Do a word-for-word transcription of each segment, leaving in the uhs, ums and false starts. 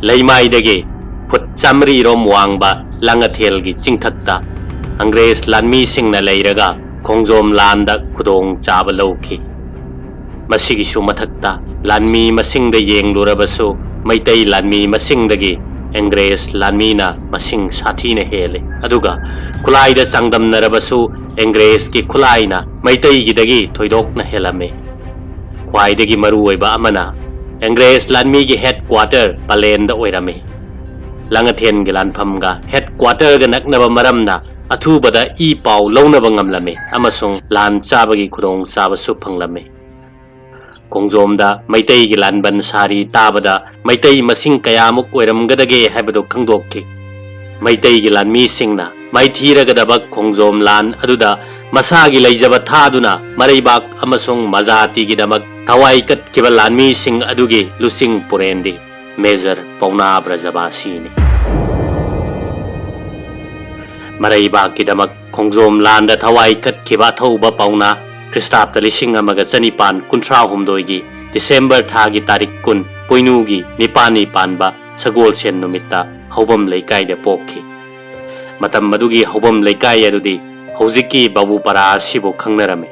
ꯂꯩꯃꯥꯏꯗꯒꯤ food ꯆꯥꯃꯔꯤꯔꯣꯝ ꯋꯥꯡꯕ ꯂꯥꯡꯉꯊꯦꯜꯒꯤ ꯆꯤꯡꯊꯛꯇ ꯑꯪꯒ꯭ꯔꯦꯖ ꯂꯥꯟꯃꯤꯁꯤꯡꯅ ꯂꯩꯔꯒ ꯈꯣꯡꯖꯣꯝ ꯂꯥꯟꯗ ꯈꯨꯗꯣꯡ ꯆꯥꯕ ꯂꯧꯈꯤ꯫ ꯃꯁꯤꯒꯤꯁꯨ ꯃꯊꯛꯇ ꯂꯥꯟꯃꯤ ꯃꯁꯤꯡꯗ ꯌꯦꯡꯂꯨꯔꯕꯁꯨ ꯃꯩꯇꯩ ꯂꯥꯟꯃꯤ ꯃꯁꯤꯡꯗꯒꯤ ꯑꯪꯒ꯭ꯔꯦꯖ ꯂꯥꯟꯃꯤꯅ ꯃꯁꯤꯡ ꯁꯥꯊꯤꯅ ꯍꯦꯜꯂꯤ꯫ ꯑꯗꯨꯒ ꯈꯨꯠꯂꯥꯏꯗ ꯆꯥꯡꯗꯝꯅꯔꯕꯁꯨ ꯑꯪꯒ꯭ꯔꯦꯖꯀꯤ ꯈꯨꯠꯂꯥꯏꯅ ꯃꯩꯇꯩꯒꯤꯗꯒꯤ ꯊꯣꯏꯗꯣꯛꯅ ꯍꯦꯜꯂꯝꯃꯤ꯫ ꯈ꯭ꯋꯥꯏꯗꯒꯤ ꯃꯔꯨꯑꯣꯏꯕ ꯑꯃꯅ ꯑꯪꯒ꯭ꯔꯦꯖ ꯂꯥꯟꯃꯤꯒꯤ ꯍꯦꯗ ꯀ꯭ꯋꯥꯇꯔ ꯄꯂꯦꯟꯗ ꯑꯣꯏꯔꯝꯃꯤ꯫ ꯂꯥꯡꯉꯊꯦꯟꯒꯤ ꯂꯥꯟꯐꯝꯒ ꯍꯦꯗ ꯀ꯭ꯋꯥꯇꯔꯒ ꯅꯛꯅꯕ ꯃꯔꯝꯅ ꯑꯊꯨꯕꯗ ꯏ ꯄꯥꯎ ꯂꯧꯅꯕ ꯉꯝꯂꯝꯃꯤ ꯑꯃꯁꯨꯡ ꯂꯥꯟ ꯆꯥꯕꯒꯤ ꯈꯨꯗꯣꯡꯆꯥꯕꯁꯨ ꯐꯪꯂꯝꯃꯤ꯫ ꯈꯣꯡꯖꯣꯝꯗ ꯃꯩꯇꯩꯒꯤ ꯂꯥꯟꯕꯟ ꯁꯥꯔꯤ ꯇꯥꯕꯗ ꯃꯩꯇꯩ ꯃꯁꯤꯡ ꯀꯌꯥꯃꯨꯛ ꯑꯣꯏꯔꯝꯒꯗꯒꯦ ꯍꯥꯏꯕꯗꯨ ꯈꯪꯗꯣꯛꯈꯤ꯫ ꯃꯩꯇꯩꯒꯤ ꯂꯥꯟꯃꯤꯁꯤꯡꯅ ꯃꯥꯏꯊꯤꯔꯒꯗꯕ ꯈꯣꯡꯖꯣꯝ ꯂꯥꯟ ꯑꯗꯨꯗ ꯃꯁꯥꯒꯤ ꯂꯩꯖꯕ ꯊꯥꯗꯨꯅ ꯃꯔꯩꯕꯥꯛ ꯑꯃꯁꯨꯡ ꯃꯖꯥꯇꯤꯒꯤꯗꯃꯛ ꯊꯋꯥꯏ ꯀꯠꯈꯤꯕ ꯂꯥꯟꯃꯤꯁꯤꯡ ꯑꯗꯨꯒꯤ ꯂꯨꯆꯤꯡ ꯄꯨꯔꯦꯟꯗꯤ ꯃꯦꯖꯔ ꯄꯥꯎꯅꯥ ꯕ꯭ꯔꯖꯕꯥꯁꯤꯅꯤ꯫ ꯃꯔꯩꯕꯥꯛꯀꯤꯗꯃꯛ ꯈꯣꯡꯖꯣꯝ ꯂꯥꯟꯗ ꯊꯋꯥꯏ ꯀꯠꯈꯤꯕ ꯑꯊꯧꯕ ꯄꯥꯎꯅꯥ ꯈ꯭ꯔꯤꯁꯇꯥꯕꯇ ꯂꯤꯁꯤꯡ ꯑꯃꯒ ꯆꯅꯤꯄꯥꯟ ꯀꯨꯟꯊ꯭ꯔꯥ ꯍꯨꯝꯗꯣꯏꯒꯤ ꯗꯤꯁꯦꯝꯕꯔ ꯊꯥꯒꯤ ꯇꯥꯔꯤꯛ ꯀꯨꯟ ꯄꯣꯏꯅꯨꯒꯤ ꯅꯤꯄꯥꯜꯅꯤ ꯄꯥꯟꯕ ꯁꯒꯣꯜꯁꯦꯟ ꯅꯨꯃꯤꯠꯇ ꯍꯧꯕꯝ ꯂꯩꯀꯥꯏꯗ ꯄꯣꯛꯈꯤ꯫ ꯃꯇꯝ ꯑꯗꯨꯒꯤ ꯍꯧꯕꯝ ꯂꯩꯀꯥꯏ ꯑꯗꯨꯗꯤ ꯍꯧꯖꯤꯛꯀꯤ ꯕꯥꯕꯨꯄꯥꯔꯥ ꯑꯁꯤꯕꯨ ꯈꯪꯅꯔꯝꯃꯤ꯫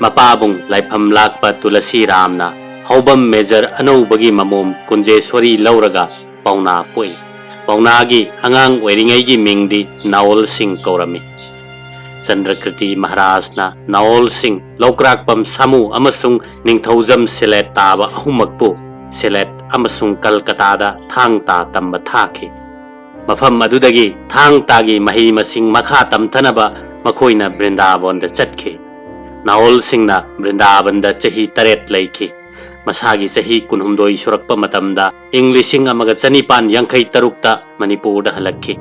ꯃꯄꯥꯕꯨꯡ ꯂꯥꯏꯐꯝ ꯂꯥꯛꯄ ꯇꯨꯂꯁꯤ ꯔꯥꯝꯅ ꯍꯧꯕꯝ ꯃꯦꯖꯔ ꯑꯅꯧꯕꯒꯤ ꯃꯃꯣꯝ ꯀꯨꯟꯖꯦꯁ꯭ꯋꯔꯤ ꯂꯧꯔꯒ ꯄꯥꯎꯅꯥ ꯄꯣꯛꯏ꯫ ꯄꯥꯎꯅꯥꯒꯤ ꯑꯉꯥꯡ ꯑꯣꯏꯔꯤꯉꯩꯒꯤ ꯃꯤꯡꯗꯤ ꯅꯥꯑꯣꯜ ꯁꯤꯡ ꯀꯧꯔꯝꯃꯤ꯫ ꯆꯟꯗ꯭ꯔꯀ꯭ꯔꯤꯇꯤ ꯃꯍꯥꯔꯥꯖꯅ ꯅꯥꯑꯣꯜ ꯁꯤꯡ, ꯂꯧꯀ꯭ꯔꯥꯛꯄꯝ ꯁꯥꯃꯨ ꯑꯃꯁꯨꯡ ꯅꯤꯡꯊꯧꯖꯝ ꯁꯤꯂꯦꯠ ꯇꯥꯕ ꯑꯍꯨꯝꯃꯛꯄꯨ ꯁꯤꯂꯦꯠ ꯑꯃꯁꯨꯡ ꯀꯜꯀꯇꯥꯗ ꯊꯥꯡ ꯇꯥ ꯇꯝꯕ ꯊꯥꯈꯤ꯫ ꯃꯐꯝ ꯑꯗꯨꯗꯒꯤ ꯊꯥꯡ ꯇꯥꯒꯤ ꯃꯍꯩ ꯃꯁꯤꯡ ꯃꯈꯥ ꯇꯝꯊꯅꯕ ꯃꯈꯣꯏꯅ ꯕ꯭ꯔꯤꯟꯗꯥꯕꯣꯟꯗ ꯆꯠꯈꯤ꯫ ꯅꯥꯑꯣꯜ ꯁꯤꯡꯅ ꯕ꯭ꯔꯤꯟꯗꯥꯕꯟꯗ ꯆꯍꯤ ꯇꯔꯦꯠ ꯂꯩꯈꯤ꯫ ꯃꯁꯥꯒꯤ ꯆꯍꯤ ꯀꯨꯟꯍꯨꯝꯗꯣꯏ ꯁꯨꯔꯛꯄ ꯃꯇꯝꯗ ꯏꯪ ꯂꯤꯁꯤꯡ ꯑꯃꯒ ꯆꯅꯤꯄꯥꯟ ꯌꯥꯡꯈꯩ ꯇꯔꯨꯛꯇ ꯃꯅꯤꯄꯨꯔꯗ ꯍꯜꯂꯛꯈꯤ꯫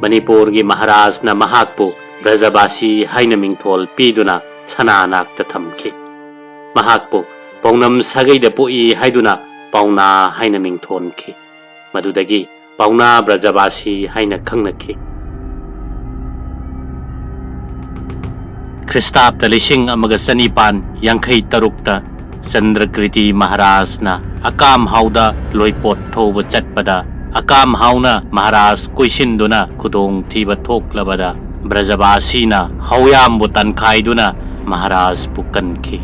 ꯃꯅꯤꯄꯨꯔꯒꯤ ꯃꯍꯥꯔꯥꯖꯅ ꯃꯍꯥꯛꯄꯨ ꯕ꯭ꯔꯖꯕꯥꯁꯤ ꯍꯥꯏꯅ ꯃꯤꯡꯊꯣꯜ ꯄꯤꯗꯨꯅ ꯁꯅꯥ ꯅꯥꯛꯇ ꯊꯝꯈꯤ꯫ ꯃꯍꯥꯛꯄꯨ ꯄꯥꯎꯅꯝ ꯁꯥꯒꯩꯗ ꯄꯣꯛꯏ ꯍꯥꯏꯗꯨꯅ ꯄꯥꯎꯅꯥ ꯍꯥꯏꯅ ꯃꯤꯡꯊꯣꯟꯈꯤ꯫ ꯃꯗꯨꯗꯒꯤ ꯄꯥꯎꯅꯥ ꯕ꯭ꯔꯖꯕꯥꯁꯤ ꯍꯥꯏꯅ ꯈꯪꯅꯈꯤ꯫ ꯈ꯭ꯔꯤꯁꯇꯥꯕꯇ ꯂꯤꯁꯤꯡ ꯑꯃꯒ ꯆꯅꯤꯄꯥꯟ ꯌꯥꯡꯈꯩ ꯇꯔꯨꯛꯇ ꯆꯟꯗ꯭ꯔꯀ꯭ꯔꯤꯇꯤ ꯃꯍꯥꯔꯥꯖꯅ ꯑꯀꯥꯝ ꯍꯥꯎꯗ ꯂꯣꯏꯄꯣꯠ ꯊꯧꯕ ꯆꯠꯄꯗ, ꯑꯀꯥꯝ ꯍꯥꯎꯅ ꯃꯍꯥꯔꯥꯖ ꯀꯣꯏꯁꯤꯟꯗꯨꯅ ꯈꯨꯗꯣꯡꯊꯤꯕ ꯊꯣꯛꯂꯕꯗ, ꯕ꯭ꯔꯖꯕꯥꯁꯤꯅ ꯍꯧꯌꯥꯝꯕꯨ ꯇꯥꯟꯈꯥꯏꯗꯨꯅ ꯃꯍꯥꯔꯥꯖꯄꯨ ꯀꯟꯈꯤ꯫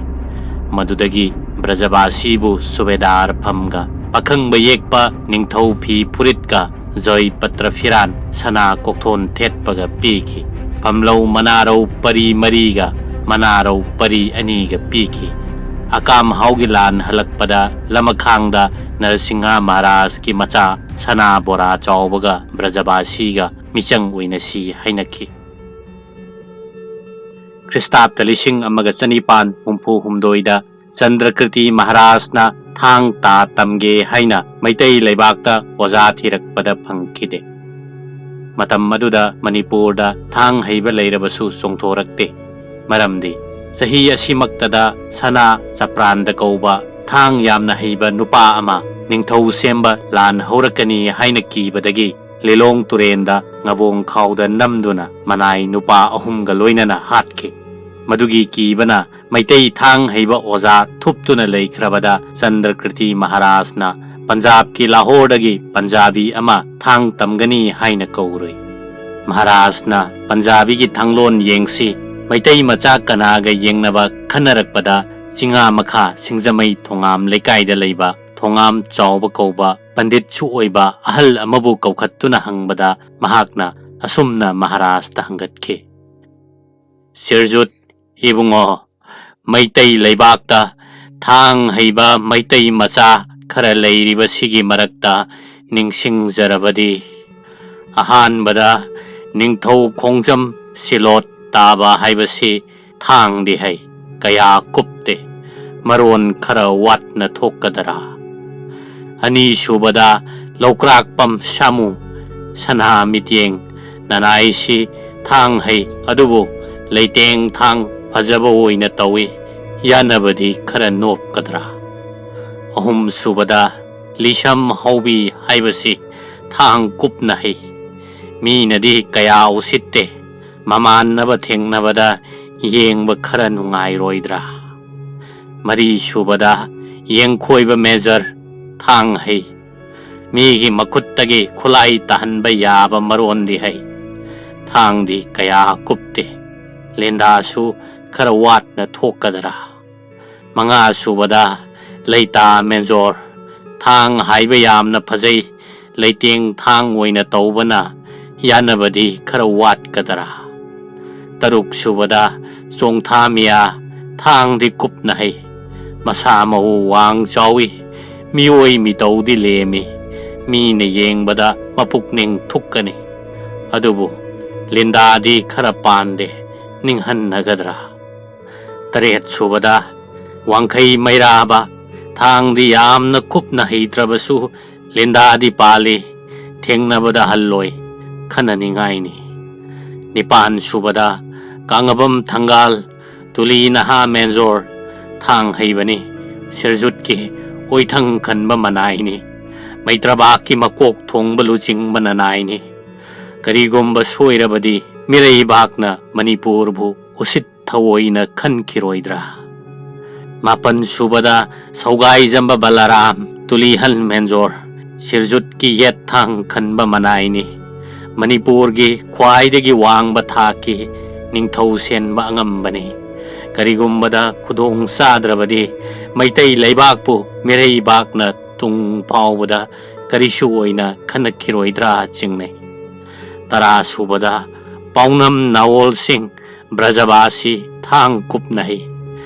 ꯃꯗꯨꯗꯒꯤ ꯕ꯭ꯔꯖꯕꯥꯁꯤꯕꯨ ꯁꯨꯕꯦꯗꯥꯔ ꯐꯝꯒ ꯄꯥꯈꯪꯕ ꯌꯦꯛꯄ ꯅꯤꯡꯊꯧ ꯐꯤ ꯐꯨꯔꯤꯠꯀ ꯖꯣꯏꯄꯇ꯭ꯔ ꯐꯤꯔꯥꯟ ꯁꯅꯥ ꯀꯣꯛꯊꯣꯟ ꯊꯦꯠꯄꯒ ꯄꯤꯈꯤ꯫ ꯐꯝꯂꯧ ꯃꯅꯥꯔꯧ ꯄꯔꯤ ꯃꯔꯤꯒ ꯃꯅꯥꯔꯧ ꯄꯔꯤ ꯑꯅꯤꯒ ꯄꯤꯈꯤ꯫ ꯑꯀꯥꯝ ꯍꯥꯎꯒꯤ ꯂꯥꯟ ꯍꯜꯂꯛꯄꯗ ꯂꯃꯈꯥꯡꯗ ꯅꯔꯁꯤꯡꯍ ꯃꯍꯥꯔꯥꯖꯀꯤ ꯃꯆꯥ ꯁꯅꯥ ꯕꯣꯔꯥ ꯆꯥꯎꯕꯒ ꯕ꯭ꯔꯖꯕꯥꯁꯤꯒ ꯃꯤꯆꯪ ꯑꯣꯏꯅ ꯁꯤ ꯍꯥꯏꯅꯈꯤ꯫ ꯈ꯭ꯔꯤꯁꯇꯥꯕꯇ ꯂꯤꯁꯤꯡ ꯑꯃꯒ ꯆꯅꯤꯄꯥꯟ ꯍꯨꯝꯐꯨ ꯍꯨꯝꯗꯣꯏꯗ ꯆꯟꯗ꯭ꯔꯀ꯭ꯔꯤꯇꯤ ꯃꯍꯥꯔꯥꯖꯅ ꯊꯥꯡ ꯇꯥ ꯇꯝꯒꯦ ꯍꯥꯏꯅ ꯃꯩꯇꯩ ꯂꯩꯕꯥꯛꯇ ꯑꯣꯖꯥ ꯊꯤꯔꯛꯄꯗ ꯐꯪꯈꯤꯗꯦ꯫ ꯃꯇꯝ ꯑꯗꯨꯗ ꯃꯅꯤꯄꯨꯔꯗ ꯊꯥꯡ ꯍꯩꯕ ꯂꯩꯔꯕꯁꯨ ꯆꯣꯡꯊꯣꯔꯛꯇꯦ꯫ ꯃꯔꯝꯗꯤ ꯆꯍꯤ ꯑꯁꯤꯃꯛꯇꯗ ꯁꯅꯥ ꯆꯄ꯭ꯔꯥꯟꯗ ꯀꯧꯕ ꯊꯥꯡ ꯌꯥꯝꯅ ꯍꯩꯕ ꯅꯨꯄꯥ ꯑꯃ ꯅꯤꯡꯊꯧ ꯁꯦꯝꯕ ꯂꯥꯟ ꯍꯧꯔꯛꯀꯅꯤ ꯍꯥꯏꯅ ꯀꯤꯕꯗꯒꯤ ꯂꯤꯂꯣꯡ ꯇꯨꯔꯦꯟꯗ ꯉꯕꯣꯡ ꯈꯥꯎꯗ ꯅꯝꯗꯨꯅ ꯃꯅꯥꯏ ꯅꯨꯄꯥ ꯑꯍꯨꯝꯒ ꯂꯣꯏꯅꯅ ꯍꯥꯠꯈꯤ꯫ ꯃꯗꯨꯒꯤ ꯀꯤꯕꯅ ꯃꯩꯇꯩ ꯊꯥꯡ ꯍꯩꯕ ꯑꯣꯖꯥ ꯊꯨꯞꯇꯨꯅ ꯂꯩꯈ꯭ꯔꯕꯗ ꯆꯟꯗ꯭ꯔꯀ꯭ꯔꯤꯇꯤ ꯃꯍꯥꯔꯥꯖꯅ ꯄꯟꯖꯥꯕꯀꯤ ꯂꯥꯍꯣꯔꯗꯒꯤ ꯄꯟꯖꯥꯕꯤ ꯑꯃ ꯊꯥꯡ ꯇꯝꯒꯅꯤ ꯍꯥꯏꯅ ꯀꯧꯔꯨꯏ꯫ ꯃꯍꯥꯔꯥꯖꯅ ꯄꯟꯖꯥꯕꯤꯒꯤ ꯊꯥꯡꯂꯣꯟ ꯌꯦꯡꯁꯤ, ꯃꯩꯇꯩ ꯃꯆꯥ ꯀꯅꯥꯒ ꯌꯦꯡꯅꯕ ꯈꯟꯅꯔꯛꯄꯗ ꯆꯤꯡꯉꯥ ꯃꯈꯥ ꯁꯤꯡꯖꯃꯩ ꯊꯣꯉꯥꯝ ꯂꯩꯀꯥꯏꯗ ꯂꯩꯕ ꯊꯣꯉꯥꯝ ꯆꯥꯎꯕ ꯀꯧꯕ ꯄꯟꯗꯤꯠꯁꯨ ꯑꯣꯏꯕ ꯑꯍꯜ ꯑꯃꯕꯨ ꯀꯧꯈꯠꯇꯨꯅ ꯍꯪꯕꯗ ꯃꯍꯥꯛꯅ ꯑꯁꯨꯝꯅ ꯃꯍꯥꯔꯥꯖꯇ ꯍꯪꯒꯠꯈꯤ, "ꯁꯤꯔꯖꯨꯠ ꯏꯕꯨꯡꯉꯣ, ꯃꯩꯇꯩ ꯂꯩꯕꯥꯛꯇ ꯊꯥꯡ ꯍꯩꯕ ꯃꯩꯇꯩ ꯃꯆꯥ ꯈꯔ ꯂꯩꯔꯤꯕꯁꯤꯒꯤ ꯃꯔꯛꯇ ꯅꯤꯡꯁꯤꯡꯖꯔꯕꯗꯤ, ꯑꯍꯥꯟꯕꯗ ꯅꯤꯡꯊꯧ ꯈꯣꯡꯖꯝ ꯁꯤꯂꯣꯠ ꯇꯥꯕ ꯍꯥꯏꯕꯁꯤ ꯊꯥꯡꯗꯤ ꯍꯩ, ꯀꯌꯥ ꯀꯨꯞꯇꯦ, ꯃꯔꯣꯟ ꯈꯔ ꯋꯥꯠꯅ ꯊꯣꯛꯀꯗꯔꯥ? ꯑꯅꯤꯁꯨꯕꯗ ꯂꯧꯀ꯭ꯔꯥꯛꯄꯝ ꯁꯥꯃꯨ, ꯁꯅꯥ ꯃꯤꯠꯌꯦꯡ, ꯅꯅꯥꯏꯁꯤ ꯊꯥꯡ ꯍꯩ, ꯑꯗꯨꯕꯨ ꯂꯩꯇꯦꯡ ꯊꯥꯡ ꯐꯖꯕ ꯑꯣꯏꯅ ꯇꯧꯏ, ꯌꯥꯅꯕꯗꯤ ꯈꯔ ꯅꯣꯞꯀꯗ꯭ꯔꯥ? ꯑꯍꯨꯝꯁꯨꯕꯗ ꯂꯤꯁꯝ ꯍꯧꯕꯤ ꯍꯥꯏꯕꯁꯤ ꯊꯥꯡ ꯀꯨꯞꯅ ꯍꯩ, ꯃꯤꯅꯗꯤ ꯀꯌꯥ ꯎꯁꯤꯠꯇꯦ, ꯃꯃꯥꯟꯅꯕ ꯊꯦꯡꯅꯕꯗ ꯌꯦꯡꯕ ꯈꯔ ꯅꯨꯡꯉꯥꯏꯔꯣꯏꯗ꯭ꯔꯥ?" ꯃꯔꯤ ꯁꯨꯕꯗ ꯌꯦꯡꯈꯣꯏꯕ ꯃꯦꯖꯔ, ꯊꯥꯡ ꯍꯩ꯫ ꯃꯤꯒꯤ ꯃꯈꯨꯠꯇꯒꯤ ꯈꯨꯠꯂꯥꯏ ꯇꯥꯍꯟꯕ ꯌꯥꯕ ꯃꯔꯣꯟꯗꯤ ꯍꯩ꯫ ꯊꯥꯡꯗꯤ ꯀꯌꯥ ꯀꯨꯞꯇꯦ꯫ ꯂꯤꯟꯗꯥꯁꯨ ꯈꯔ ꯋꯥꯠꯅ ꯊꯣꯛꯀꯗ꯭ꯔꯥ? ꯃꯉꯥ ꯁꯨꯕꯗ ꯂꯩꯇꯥ ꯃꯦꯟꯖꯣꯔ, ꯊꯥꯡ ꯍꯥꯏꯕ ꯌꯥꯝꯅ ꯐꯖꯩ, ꯂꯩꯇꯦꯡ ꯊꯥꯡ ꯑꯣꯏꯅ ꯇꯧꯕꯅ ꯌꯥꯅꯕꯗꯤ ꯈꯔ ꯋꯥꯠꯀꯗ꯭ꯔꯥ? ꯇꯔꯨꯛ ꯁꯨꯕꯗ ꯆꯣꯡꯊꯥꯃꯤꯌꯥ, ꯊꯥꯡꯗꯤ ꯀꯨꯞꯅ ꯍꯩ, ꯃꯁꯥ ꯃꯎ ꯋꯥꯡ ꯆꯥꯎꯏ, ꯃꯤꯑꯣꯏ ꯃꯤꯇꯧꯗꯤ ꯂꯦꯝꯃꯤ, ꯃꯤꯅ ꯌꯦꯡꯕꯗ ꯃꯄꯨꯛꯅꯤꯡ ꯊꯨꯛꯀꯅꯤ꯫ ꯑꯗꯨꯕꯨ ꯂꯤꯟꯗꯥꯗꯤ ꯈꯔ ꯄꯥꯟꯗꯦ, ꯅꯤꯡꯍꯟꯅꯒꯗ꯭ꯔꯥ? ꯇꯔꯦꯠ ꯁꯨꯕꯗ ꯋꯥꯡꯈꯩ ꯃꯩꯔꯥꯕ, ꯊꯥꯡꯗꯤ ꯌꯥꯝꯅ ꯀꯨꯞꯅ ꯍꯩꯇ꯭ꯔꯕꯁꯨ ꯂꯤꯟꯗꯥꯗꯤ ꯄꯥꯜꯂꯤ, ꯊꯦꯡꯅꯕꯗ ꯍꯜꯂꯣꯏ, ꯈꯟꯅꯅꯤꯡꯉꯥꯏꯅꯤ꯫ ꯅꯤꯄꯥꯟ ꯁꯨꯕꯗ ꯀꯥꯡꯉꯕꯝ ꯊꯪꯒꯥꯜ, ꯇꯨꯂꯤ ꯅꯍꯥ ꯃꯦꯟꯖꯣꯔ, ꯊꯥꯡ ꯍꯩꯕꯅꯤ, ꯁꯤꯔꯖꯨꯠꯀꯤ ꯑꯣꯏꯊꯪ ꯈꯟꯕ ꯃꯅꯥꯏꯅꯤ, ꯃꯩꯇ꯭ꯔꯕꯥꯛꯀꯤ ꯃꯀꯣꯛ ꯊꯣꯡꯕ ꯂꯨꯆꯤꯡꯕ ꯅꯅꯥꯏꯅꯤ꯫ ꯀꯔꯤꯒꯨꯝꯕ ꯁꯣꯏꯔꯕꯗꯤ ꯃꯤꯔꯩꯕꯥꯛꯅ ꯃꯅꯤꯄꯨꯔꯕꯨ ꯎꯁꯤꯠ ꯊꯑꯣꯏꯅ ꯈꯟꯈꯤꯔꯣꯏꯗ꯭ꯔꯥ? ꯃꯥꯄꯟ ꯁꯨꯕꯗ ꯁꯧꯒꯥꯏꯖꯝꯕ ꯕꯂꯔꯥꯝ, ꯇꯨꯂꯤꯍꯜ ꯃꯦꯟꯖꯣꯔ, ꯁꯤꯔꯖꯨꯠꯀꯤ ꯌꯦꯠ ꯊꯥꯡ ꯈꯟꯕ ꯃꯅꯥꯏꯅꯤ꯫ ꯃꯅꯤꯄꯨꯔꯒꯤ ꯈ꯭ꯋꯥꯏꯗꯒꯤ ꯋꯥꯡꯕ ꯊꯥꯛꯀꯤ ꯅꯤꯡꯊꯧ ꯁꯦꯟꯕ ꯑꯉꯝꯕꯅꯤ꯫ ꯀꯔꯤꯒꯨꯝꯕꯗ ꯈꯨꯗꯣꯡ ꯆꯥꯗ꯭ꯔꯕꯗꯤ ꯃꯩꯇꯩ ꯂꯩꯕꯥꯛꯄꯨ ꯃꯤꯔꯩꯕꯥꯛꯅ ꯇꯨꯡ ꯐꯥꯎꯕꯗ ꯀꯔꯤꯁꯨ ꯑꯣꯏꯅ ꯈꯟꯅꯈꯤꯔꯣꯏꯗ꯭ꯔꯥ ꯆꯤꯡꯅꯩ꯫ ꯇꯔꯥ ꯁꯨꯕꯗ ꯄꯥꯎꯅꯝ ꯅꯥꯋꯣꯜꯁꯤꯡ, ꯕ꯭ꯔꯖꯕꯥꯁꯤ ꯊꯥꯡ ꯀꯨꯞꯅ ꯍꯩ꯫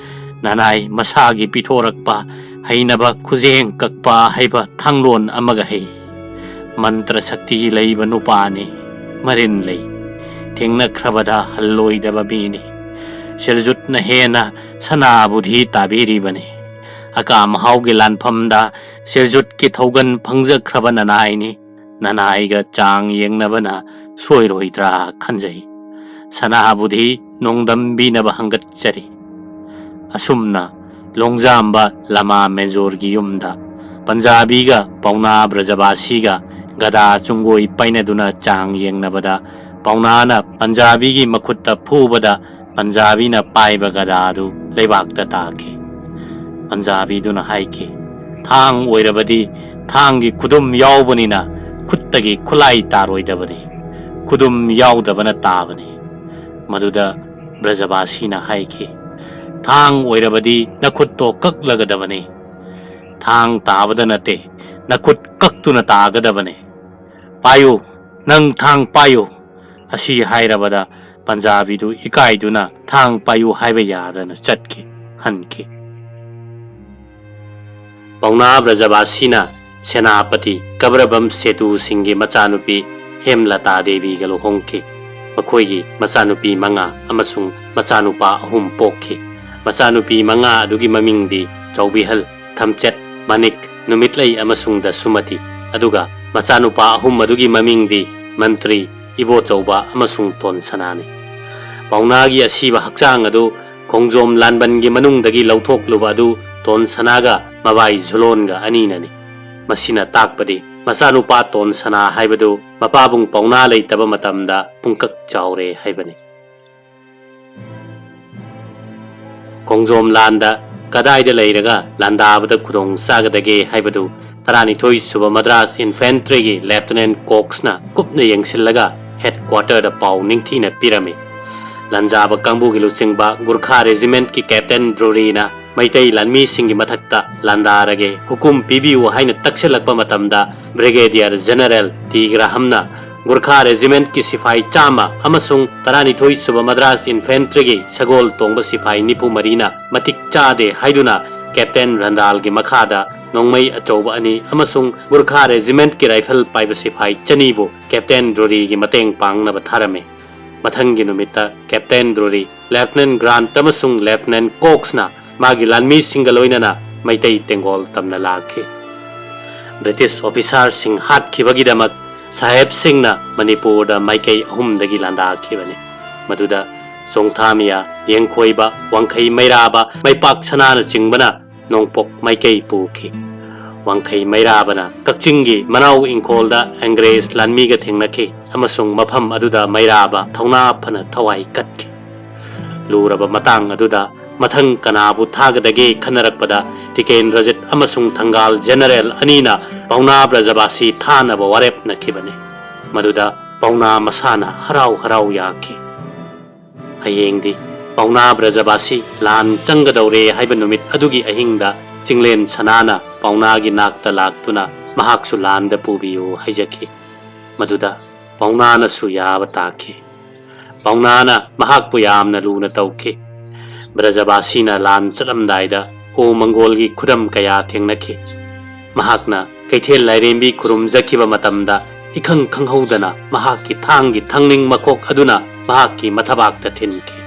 ꯅꯅꯥꯏ ꯃꯁꯥꯒꯤ ꯄꯤꯊꯣꯔꯛꯄ ꯍꯩꯅꯕ ꯈꯨꯖꯦꯡ ꯀꯛꯄ ꯍꯩꯕ ꯊꯥꯡꯂꯣꯟ ꯑꯃꯒ ꯍꯩ꯫ ꯃꯟꯇ꯭ꯔ ꯁꯛꯇꯤ ꯂꯩꯕ ꯅꯨꯄꯥꯅꯤ꯫ ꯃꯔꯤꯟ ꯂꯩ꯫ ꯊꯦꯡꯅꯈ꯭ꯔꯕꯗ ꯍꯜꯂꯣꯏꯗꯕ ꯃꯤꯅꯤ꯫ ꯁꯤꯔꯖꯨꯠꯅ ꯍꯦꯟꯅ ꯁꯅꯥꯕꯨꯙꯤ ꯇꯥꯕꯤꯔꯤꯕꯅꯤ꯫ ꯑꯀꯥꯝ ꯍꯥꯎꯒꯤ ꯂꯥꯟꯐꯝꯗ ꯁꯤꯔꯖꯨꯠꯀꯤ ꯊꯧꯒꯟ ꯐꯪꯖꯈ꯭ꯔꯕ ꯅꯅꯥꯏꯅꯤ꯫ ꯅꯅꯥꯏꯒ ꯆꯥꯡ ꯌꯦꯡꯅꯕꯅ ꯁꯣꯏꯔꯣꯏꯗ꯭ꯔꯥ ꯈꯟꯖꯩ꯫ ꯁꯅꯥꯕꯨꯗꯤ ꯅꯣꯡꯗꯝꯕꯤꯅꯕ ꯍꯪꯒꯠꯆꯔꯤ꯫ ꯑꯁꯨꯝꯅ ꯂꯣꯡꯖꯥꯝꯕ ꯂꯃꯥ ꯃꯦꯟꯖꯣꯔꯒꯤ ꯌꯨꯝꯗ ꯄꯟꯖꯥꯕꯤꯒ ꯄꯥꯎꯅꯥ ꯕ꯭ꯔꯖꯕꯥꯁꯤꯒ ꯒꯗꯥ ꯆꯨꯡꯒꯣꯏ ꯄꯥꯏꯅꯗꯨꯅ ꯆꯥꯡ ꯌꯦꯡꯅꯕꯗ ꯄꯥꯎꯅꯥꯅ ꯄꯟꯖꯥꯕꯤꯒꯤ ꯃꯈꯨꯠꯇ ꯐꯨꯕꯗ ꯄꯟꯖꯥꯕꯤꯅ ꯄꯥꯏꯕ ꯒꯗꯥ ꯑꯗꯨ ꯂꯩꯕꯥꯛꯇ ꯇꯥꯈꯤ꯫ ꯄꯟꯖꯥꯕꯤꯗꯨꯅ ꯍꯥꯏꯈꯤ, "ꯊꯥꯡ ꯑꯣꯏꯔꯕꯗꯤ ꯊꯥꯡꯒꯤ ꯈꯨꯗꯨꯝ ꯌꯥꯎꯕꯅꯤꯅ ꯈꯨꯠꯇꯒꯤ ꯈꯨꯠꯂꯥꯏ ꯇꯥꯔꯣꯏꯗꯕꯅꯤ꯫ ꯈꯨꯗꯨꯝ ꯌꯥꯎꯗꯕꯅ ꯇꯥꯕꯅꯤ꯫" ꯃꯗꯨꯗ ꯕ꯭ꯔꯖꯕꯥꯁꯤꯅ ꯍꯥꯏꯈꯤ, "ꯊꯥꯡ ꯑꯣꯏꯔꯕꯗꯤ ꯅꯈꯨꯠꯇꯣ ꯀꯛꯂꯒꯗꯕꯅꯤ꯫ ꯊꯥꯡ ꯇꯥꯕꯗ ꯅꯠꯇꯦ, ꯅꯈꯨꯠ ꯀꯛꯇꯨꯅ ꯇꯥꯒꯗꯕꯅꯤ꯫ ꯄꯥꯏꯌꯨ, ꯅꯪ ꯊꯥꯡ ꯄꯥꯏꯌꯨ꯫" ꯑꯁꯤ ꯍꯥꯏꯔꯕꯗ ꯄꯟꯖꯥꯕꯤꯗꯨ ꯏꯀꯥꯏꯗꯨꯅ ꯊꯥꯡ ꯄꯥꯏꯌꯨ ꯍꯥꯏꯕ ꯌꯥꯗꯅ ꯆꯠꯈꯤ, ꯍꯟꯈꯤ꯫ ꯄꯥꯎꯅꯥ ꯕ꯭ꯔꯖꯕꯥꯁꯤꯅ ꯁꯦꯅꯥꯄꯇꯤ ꯀꯕ꯭ꯔꯕꯝ ꯁꯦꯇꯨ ꯁꯤꯡꯒꯤ ꯃꯆꯥꯅꯨꯄꯤ ꯍꯦꯝꯂꯇꯥ ꯗꯦꯕꯤꯒ ꯂꯨꯍꯣꯡꯈꯤ꯫ ꯃꯈꯣꯏꯒꯤ ꯃꯆꯥꯅꯨꯄꯤ ꯃꯉꯥ ꯑꯃꯁꯨꯡ ꯃꯆꯥꯅꯨꯄꯥ ꯑꯍꯨꯝ ꯄꯣꯛꯈꯤ꯫ ꯃꯆꯥꯅꯨꯄꯤ ꯃꯉꯥ ꯑꯗꯨꯒꯤ ꯃꯃꯤꯡꯗꯤ ꯆꯧꯕꯤꯍꯜ, ꯊꯝꯆꯦꯠ, ꯃꯅꯤꯛ, ꯅꯨꯃꯤꯠꯂꯩ ꯑꯃꯁꯨꯡ ꯗꯁꯨꯃꯇꯤ, ꯑꯗꯨꯒ ꯃꯆꯥꯅꯨꯄꯥ ꯑꯍꯨꯝ ꯑꯗꯨꯒꯤ ꯃꯃꯤꯡꯗꯤ ꯃꯟꯇ꯭ꯔꯤ, ꯏꯕꯣꯆꯧꯕ ꯑꯃꯁꯨꯡ ꯇꯣꯟꯁꯅꯥꯅꯤ꯫ ꯄꯥꯎꯅꯥꯒꯤ ꯑꯁꯤꯕ ꯍꯛꯆꯥꯡ ꯑꯗꯨ ꯈꯣꯡꯖꯣꯝ ꯂꯥꯟꯕꯟꯒꯤ ꯃꯅꯨꯡꯗꯒꯤ ꯂꯧꯊꯣꯛꯂꯨꯕ ꯑꯗꯨ ꯇꯣꯟꯁꯅꯥꯒ ꯃꯕꯥꯏ ꯖꯨꯂꯣꯟꯒ ꯑꯅꯤꯅꯅꯤ꯫ ꯃꯁꯤꯅ ꯇꯥꯛꯄꯗꯤ ꯃꯆꯥꯅꯨꯄꯥ ꯇꯣꯟꯁꯅꯥ ꯍꯥꯏꯕꯗꯨ ꯃꯄꯥꯕꯨꯡ ꯄꯥꯎꯅꯥ ꯂꯩꯇꯕ ꯃꯇꯝꯗ ꯄꯨꯡꯀꯛ ꯆꯥꯎꯔꯦ ꯍꯥꯏꯕꯅꯤ꯫ ꯈꯣꯡꯖꯣꯝ ꯂꯥꯟꯗ ꯀꯗꯥꯏꯗ ꯂꯩꯔꯒ ꯂꯥꯟꯗꯥꯕꯗ ꯈꯨꯗꯣꯡ ꯆꯥꯒꯗꯒꯦ ꯍꯥꯏꯕꯗꯨ ꯇꯔꯥꯅꯤꯊꯣꯏ ꯁꯨꯕ ꯃꯗ꯭ꯔꯥꯁ ꯏꯟꯐꯦꯟꯇ꯭ꯔꯤꯒꯤ ꯂꯦꯐꯇꯤꯅꯦꯟ ꯀꯣꯛꯁꯅ ꯀꯨꯞꯅ ꯌꯦꯡꯁꯤꯜꯂꯒ ꯍꯦꯗ ꯀ꯭ꯋꯥꯇꯔꯗ ꯄꯥꯎ ꯅꯤꯡꯊꯤꯅ ꯄꯤꯔꯝꯃꯤ꯫ ꯂꯥꯟꯖꯥꯕ ꯀꯥꯡꯕꯨꯒꯤ ꯂꯨꯆꯤꯡꯕ ꯒꯨꯔꯈꯥ ꯔꯦꯖꯤꯃꯦꯟꯠꯀꯤ ꯀꯦꯞꯇꯦꯟ ꯗ꯭ꯔꯨꯔꯤꯅ ꯃꯩꯇꯩ ꯂꯥꯟꯃꯤꯁꯤꯡꯒꯤ ꯃꯊꯛꯇ ꯂꯥꯟꯗꯥꯔꯒꯦ ꯍꯨꯀꯨꯝ ꯄꯤꯕꯤꯌꯨ ꯍꯥꯏꯅ ꯇꯛꯁꯤꯜꯂꯛꯄ ꯃꯇꯝꯗ ꯕ꯭ꯔꯤꯒꯦꯗꯤꯌꯔ ꯖꯦꯅꯔꯦꯜ ꯇꯤ ꯒ꯭ꯔꯥꯍꯝꯅ ꯒꯨꯔꯈꯥ ꯔꯦꯖꯤꯃꯦꯟꯠꯀꯤ ꯁꯤꯐꯥꯏ ꯆꯥꯝꯃ ꯑꯃꯁꯨꯡ ꯇꯔꯥꯅꯤꯊꯣꯏ ꯁꯨꯕ ꯃꯗ꯭ꯔꯥꯁ ꯏꯟꯐꯦꯟꯇ꯭ꯔꯤꯒꯤ ꯁꯒꯣꯜ ꯇꯣꯡꯕ ꯁꯤꯐꯥꯏ ꯅꯤꯐꯨ ꯃꯔꯤꯅ ꯃꯇꯤꯛ ꯆꯥꯗꯦ ꯍꯥꯏꯗꯨꯅ ꯀꯦꯞꯇꯦꯟ ꯔꯟꯗꯥꯜꯒꯤ ꯃꯈꯥꯗ ꯅꯣꯡꯃꯩ ꯑꯆꯧꯕ ꯑꯅꯤ ꯑꯃꯁꯨꯡ ꯒꯨꯔꯈꯥ ꯔꯦꯖꯤꯃꯦꯟꯠꯀꯤ ꯔꯥꯏꯐꯜ ꯄꯥꯏꯕ ꯁꯤꯐꯥꯏ ꯆꯅꯤꯕꯨ ꯀꯦꯞꯇꯦꯟ ꯗ꯭ꯔꯨꯔꯤꯒꯤ ꯃꯇꯦꯡ ꯄꯥꯡꯅꯕ ꯊꯥꯔꯝꯃꯤ꯫ ꯃꯊꯪꯒꯤ ꯅꯨꯃꯤꯠꯇ ꯀꯦꯞꯇꯦꯟ ꯗ꯭ꯔꯨꯔꯤ, ꯂꯦꯐꯇꯤꯅꯦꯟ ꯒ꯭ꯔꯥꯟꯠ ꯑꯃꯁꯨꯡ ꯂꯦꯐꯇꯤꯅꯦꯟ ꯀꯣꯛꯁꯅ ꯃꯥꯒꯤ ꯂꯥꯟꯃꯤꯁꯤꯡꯒ ꯂꯣꯏꯅꯅ ꯃꯩꯇꯩ ꯇꯦꯡꯒꯣꯜ ꯇꯝꯅ ꯂꯥꯛꯈꯤ꯫ ꯕ꯭ꯔꯤꯇꯤꯁ ꯑꯣꯐꯤꯁꯥꯔꯁꯤꯡ ꯍꯥꯠꯈꯤꯕꯒꯤꯗꯃꯛ ꯁꯥꯍꯦꯕꯁꯤꯡꯅ ꯃꯅꯤꯄꯨꯔꯗ ꯃꯥꯏꯀꯩ ꯑꯍꯨꯝꯗꯒꯤ ꯂꯥꯟꯗꯥꯈꯤꯕꯅꯤ꯫ ꯃꯗꯨꯗ ꯆꯣꯡꯊꯥꯃꯤꯌꯥ, ꯌꯦꯡꯈꯣꯏꯕ, ꯋꯥꯡꯈꯩ ꯃꯩꯔꯥꯕ, ꯃꯩꯄꯥꯛ ꯁꯅꯥꯅꯆꯤꯡꯕꯅ ꯅꯣꯡꯄꯣꯛ ꯃꯥꯏꯀꯩ ꯄꯨꯈꯤ꯫ ꯋꯥꯡꯈꯩ ꯃꯩꯔꯥꯕꯅ ꯀꯛꯆꯤꯡꯒꯤ ꯃꯅꯥꯎ ꯏꯪꯈꯣꯜꯗ ꯑꯪꯒ꯭ꯔꯦꯖ ꯂꯥꯟꯃꯤꯒ ꯊꯦꯡꯅꯈꯤ ꯑꯃꯁꯨꯡ ꯃꯐꯝ ꯑꯗꯨꯗ ꯃꯩꯔꯥꯕ ꯊꯧꯅꯥ ꯐꯅ ꯊꯋꯥꯏ ꯀꯠꯈꯤ꯫ ꯂꯨꯔꯕ ꯃꯇꯥꯡ ꯑꯗꯨꯗ ꯃꯊꯪ ꯀꯅꯥꯕꯨ ꯊꯥꯒꯗꯒꯦ ꯈꯟꯅꯔꯛꯄꯗ ꯇꯤꯀꯦꯟꯗ꯭ꯔꯖꯤꯠ ꯑꯃꯁꯨꯡ ꯊꯪꯒꯥꯜ ꯖꯦꯅꯔꯦꯜ ꯑꯅꯤꯅ ꯄꯥꯎꯅꯥ ꯕ꯭ꯔꯖꯕꯥꯁꯤ ꯊꯥꯅꯕ ꯋꯥꯔꯦꯞꯅꯈꯤꯕꯅꯤ꯫ ꯃꯗꯨꯗ ꯄꯥꯎꯅꯥ ꯃꯁꯥꯅ ꯍꯔꯥꯎ ꯍꯔꯥꯎ ꯌꯥꯈꯤ꯫ ꯍꯌꯦꯡꯗꯤ ꯄꯥꯎꯅꯥ ꯕ꯭ꯔꯖꯕꯥꯁꯤ ꯂꯥꯟ ꯆꯪꯒꯗꯧꯔꯦ ꯍꯥꯏꯕ ꯅꯨꯃꯤꯠ ꯑꯗꯨꯒꯤ ꯑꯍꯤꯡꯗ ꯆꯤꯡꯂꯦꯟ ꯁꯅꯥꯅ ꯄꯥꯎꯅꯥꯒꯤ ꯅꯥꯛꯇ ꯂꯥꯛꯇꯨꯅ ꯃꯍꯥꯛꯁꯨ ꯂꯥꯟꯗ ꯄꯨꯕꯤꯌꯨ ꯍꯥꯏꯖꯈꯤ꯫ ꯃꯗꯨꯗ ꯄꯥꯎꯅꯥꯅꯁꯨ ꯌꯥꯕ ꯇꯥꯈꯤ꯫ ꯄꯥꯎꯅꯥꯅ ꯃꯍꯥꯛꯄꯨ ꯌꯥꯝꯅ ꯂꯨꯅ ꯇꯧꯈꯤ꯫ ꯕ꯭ꯔꯖꯕꯥꯁꯤꯅ ꯂꯥꯟ ꯆꯠꯂꯝꯗꯥꯏꯗ ꯑꯣ ꯃꯪꯒꯣꯜꯒꯤ ꯈꯨꯗꯝ ꯀꯌꯥ ꯊꯦꯡꯅꯈꯤ꯫ ꯃꯍꯥꯛꯅ ꯀꯩꯊꯦꯜ ꯂꯥꯏꯔꯦꯝꯕꯤ ꯈꯨꯔꯨꯝꯖꯈꯤꯕ ꯃꯇꯝꯗ ꯏꯈꯪ ꯈꯪꯍꯧꯗꯅ ꯃꯍꯥꯛꯀꯤ ꯊꯥꯡꯒꯤ ꯊꯥꯡꯅꯤꯡ ꯃꯈꯣꯛ ꯑꯗꯨꯅ ꯃꯍꯥꯛꯀꯤ ꯃꯊꯕꯥꯛꯇ ꯊꯤꯟꯈꯤ꯫